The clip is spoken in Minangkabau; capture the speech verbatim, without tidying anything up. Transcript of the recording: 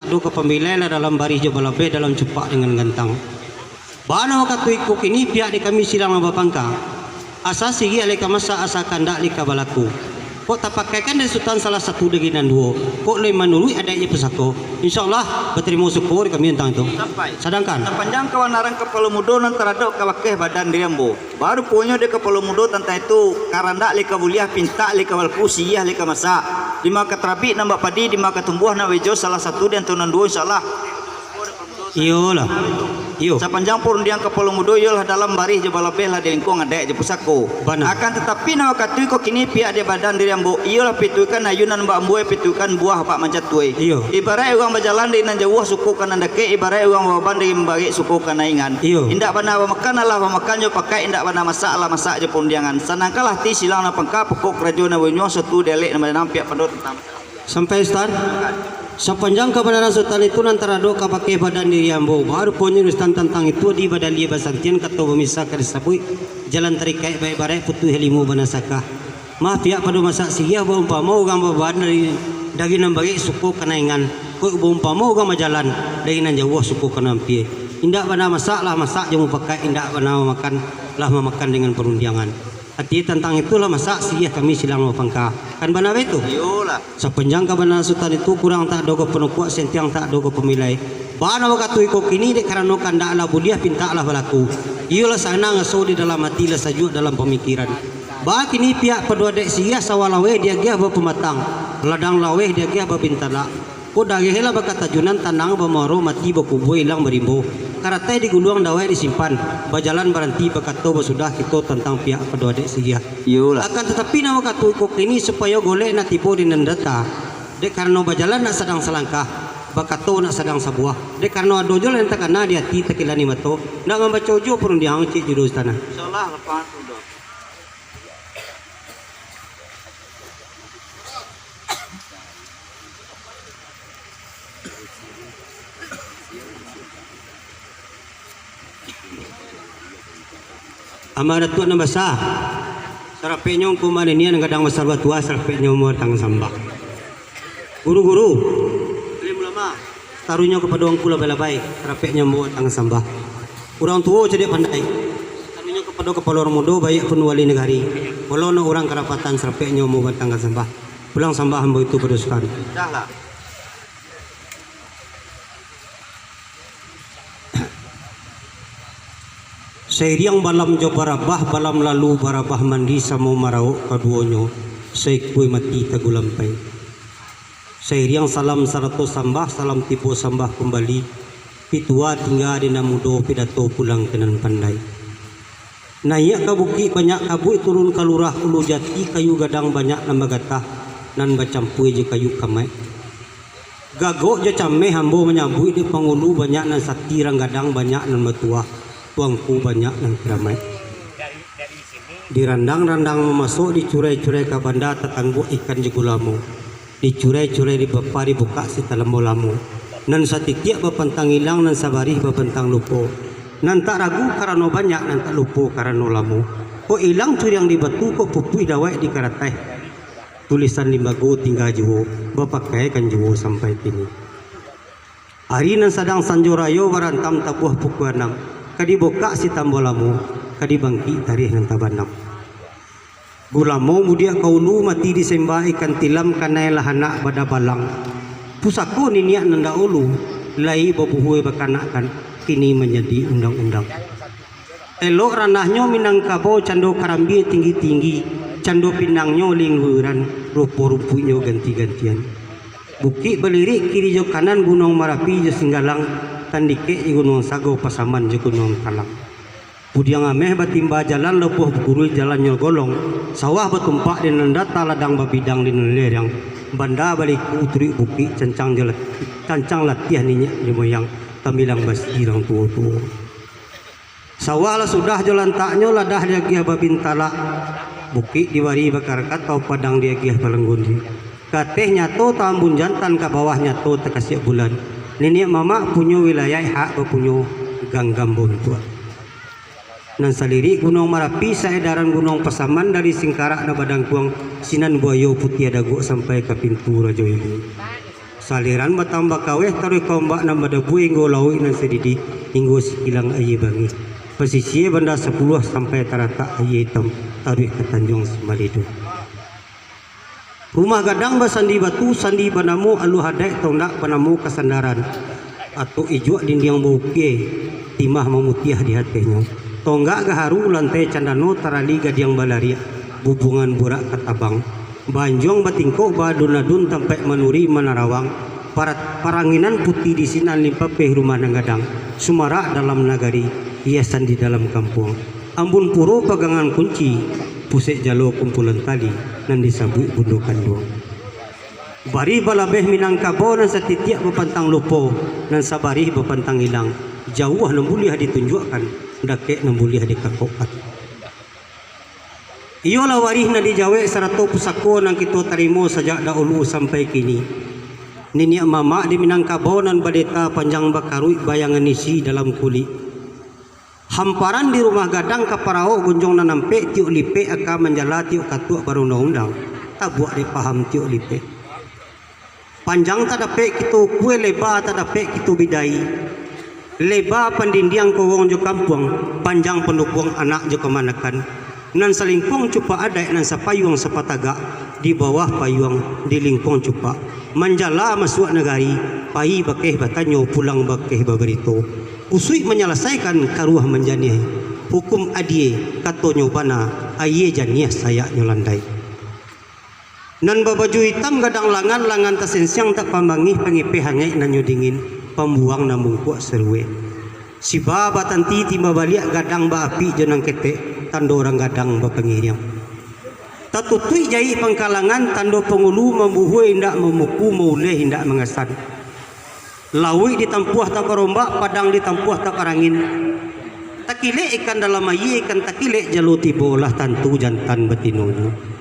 Ado ka pamilai lah dalam barih jo balabeh, dalam cupak dengan gantang. Bana wakatu iko kini pihak di kami silang nan bapangka. Asa siriah lai ka masak, asa kandak lai ka balaku. Kok tapakaikan dek Sutan salah satu dari nan duo, kok lai manuruik adaik jo pusako, insya Allah batarimo syukur kami tantang itu. Sampai. Sadangkan. Sapanjang kabanaran kapalo mudo nan taradok ka bakeh badan diri ambo. Baruponyo dek kapalo mudo tantang itu, karandak lai ka buliah, pintak lai ka balaku, siriah lai ka masak. Dima ka tarabik nan bak padi, dima ka tumbuah nan bak ijo, salah satu di antaro nan duo, insya Allah. Iyolah. Iyo. Sapanjang parundiang kapalo mudo iyolah dalam barih jo balabeh lah di lingkuang adaik jo pusako. Bana. Akan tatapi, nan wakatu iko kini pihak di badan diri ambo, iyolah pituikan ayunan bak ambo, pituikan buah bak mancatuai. Iyo. Ibaraik urang bajalan dari nan jauah suko ka nan dakek, ibaraik urang bababan dari mambarek suko ka nan ringan. Iyo. Indak bana bamakan, alah bamakan jo pakai, indak bana masak, alah masak jo parundiangan. Sanangkanlah ati silang nan pangka, pokok karajo nan banyuang, suatu dialek nan badanam, pihak pado tantang masalah. Sampai, Sutan. Sapanjang kabanaran Sutan itu nan taradok ka bakeh badan diri ambo. Baruponyo Sutan tantang itu di badalia basantian, kato bamisa ka disabuik, jalan tarikaik baik-baik, putuih limo banasakah. Mah pihak pado masak siriah, baumpamo urang babadan dari, dari nan barek suko ka nan ringan, kok baumpamo urang bajalan dari nan jauah suko ka nan ampia. Indak bana masak, lah masak jo mupakaik, indak bana mamakan, lah mamakan dengan parundiangan. Ati tantang itulah masak siriah kami silang bapangka. Kan bana baitu? Iyolah. Sapanjang kabanaran Sutan itu, kurang tak ado ka panukuak, santiang tak ado ka pamilai. Bana wakatu iko kini, dek karano kandak lah buliah, pintak lah balaku. Iyolah sanang raso di dalam ati, lah sajuak dalam pamikiran. Ba kini pihak pado adaik siriah, sawah laweh diagiah bapamatang, ladang laweh diagiah babintalak. Kok dareh lah bakatajunan, tanang bamuaro, mati bakubua, ilang barimbo. Karatai diguluang, dawai disimpan, bajalan baranti, bakato basudah kito tantang pihak pado adaik siriah. Iyolah. Akan tatapi, nan wakatu iko kini supayo golek nak tibo di nan data. Dek karano bajalan nak sadang salangkah, bakato nak sadang sabuah. Dek karano ado juo lah nan takana di ati, takilan di mato, nak mambaco juo parundiangan cik juru istana. Insyaallah, lapangan sudah. Amak Datuak nan basa, sarapeknyo Ungku Mak Ninian gadang basa batua, sarapeknyo umua batang sambah. Guru-guru, alim ulama, tarunyo kapado angku labai-labai, sarapeknyo umua batang sambah. Urang tuo cadiak pandai, tarunyo kapado kapalo urang mudo, baiak pun wali nagari, walau nak urang karapatan, sarapeknyo umua batang sambah. Pulang sambah ambo itu pado Sutan. Dah lah. Sairiang balam jo barabah, balam lalu barabah mandi, samo marawok kaduonyo, saikua mati tagulampai. Sairiang salam sarato sambah, salam tibo sambah kumbali, pitua tingga di nan mudo, pidato pulang ka nan pandai. Naiak ka bukik banyak kabuik, turun ka lurah ulu jati, kayu gadang banyak nan bagatah, nan bacampua jo kayu kamaik. Gagok jo cameh ambo manyabuik, dek pangulu banyak nan sati, rang gadang banyak nan batuah, tuangku banyak nan kiramaik. Dirandang-randang mamasok, dicurai-curai ka banda, tatangguak ikan jo gulamo. Dicurai-curai di bapa, dibukak si talamo lamo. Nan satitiak bapantang ilang, nan sabarih bapantang lupo. Nan tak ragu karano banyak, nan tak lupo karano lamo. Kok ilang curiang di batu, kok pupuih dawek di karatai. Tulisan limbago tingga juo, bapakaikan juo sampai kini. Ari nan sadang sanjo rayo, barantam tabuah pukua anam, ka dibukak si tambo lamo, ka dibangkik tarih nan tabanam. Gulamo mudiak ka ulu, mati disembah ikan tilam, kanai lah anak badabalang. Pusako niniak nan dahulu, lai babuhua bakanakkan, kini manjadi undang-undang. Elok ranahnyo Minangkabau, cando karambia tinggi-tinggi, cando pinangnyo lingguran, rupo rumpuiknyo ganti-gantian. Bukik balirik kiri jo kanan, Gunuang Marapi jo Singgalang, tandikek jo Gunuang Sago, Pasaman jo Gunuang Talang. Pudiang ameh batimba jalan, labuah baguruih jalannyo golong, sawah batumpak di nan data, ladang babidang di nan lerang, banda baliku turuik bukik, cancang jo lat-, cancang latiah niniak jo moyang, tambilang basi rang tuo-tuo. Sawah lah sudah jo lantaknyo, ladah diagiah babintalak, bukik diwari bakarakatau, padang diagiah balanggundi. Ka ateh nyato taambun jantan, ka bawah nyato takasiak bulan. Niniak mamak punyo wilayaik, hak bapunyo ganggam bauntuak. Nan salirik Gunuang Marapi, saedaran Gunuang Pasaman, dari Singkarak nan badangkuang, Sinan Buayo, Putiah Daguak, sampai ka pintu Rajo Ibu. Saliran batambah kaweh, taruih ka ombak nan badabua, hinggo lauik nan sadidih, hinggo sikilang aia bangih. Pasisia Banda Sapuluah sampai taratak aia itam, taruih ka Tanjuang Simalido. Rumah gadang basandi batu, sandi banamo Aluah Adaik, tonggak banamo Kasandaran. Atok ijuak dindiang baukia, timah mamutiah di atehnyo. Tonggak gaharu, lantai candano, tarali gadiang balariak, bubuangan burak ka tabang. Banjuang batingkok, baadun-adun, tampaik manuri manarawang. Parat-, paranginan puti di sinan, limpapeh rumah nan gadang, sumarak dalam nagari, hiasan di dalam kampuang. Ambun puro pagangan kunci, pusek jalo kumpulan tali, nan disabuik bundo kanduang. Barih balabeh Minangkabau, nan satitiak bapantang lupo, nan sabarih bapantang ilang, jauah nan buliah ditunjuakkan, dakek nan buliah dikakokkan. Iyolah warih nan dijawek sarato pusako nan kito tarimo sajak dahulu sampai kini. Niniak mamak di Minangkabau nan badeta panjang bakaruik bayangan isi dalam kulik. Hamparan di rumah gadang ka parawok gunjong nan ampek tiok lipek aka manjala tiok katuak barundang-undang, tabuak dek paham tiok lipek. Panjang tadapek kito ukua, leba tadapek kito bidai. Leba pandindiang kowong jo kampuang, panjang pandukuang anak jo kamanakan. Nan salingkuang cupak adaik, nan sapayuang sapatagak, di bawah payuang, di lingkuang cupak. Manjala masuak nagari, pai bakeh batanyo, pulang bakeh babarito. Usuik manyalasaikan, karuah manjaniah. Hukum adie, katonyo bana, aia janiah sayaknyo landai. Nan babaju itam gadang langan, langan tasensiang tak pambangih, pangipeh angek nan nyo dingin, pambuang nan bungkuak saruek. Siba batanti timba baliak, gadang baapik jo nan ketek, tando urang gadang bapangiriang. Tatutuik jaik pangkalangan, tando pangulu mambuhua indak mamuku, mauleh indak mangasan. Lauik ditampuah tak barombak, padang ditampuah tak barangin. Takilek ikan dalam aia, ikan takilek jalo tibo, lah tantu jantan batinonyo.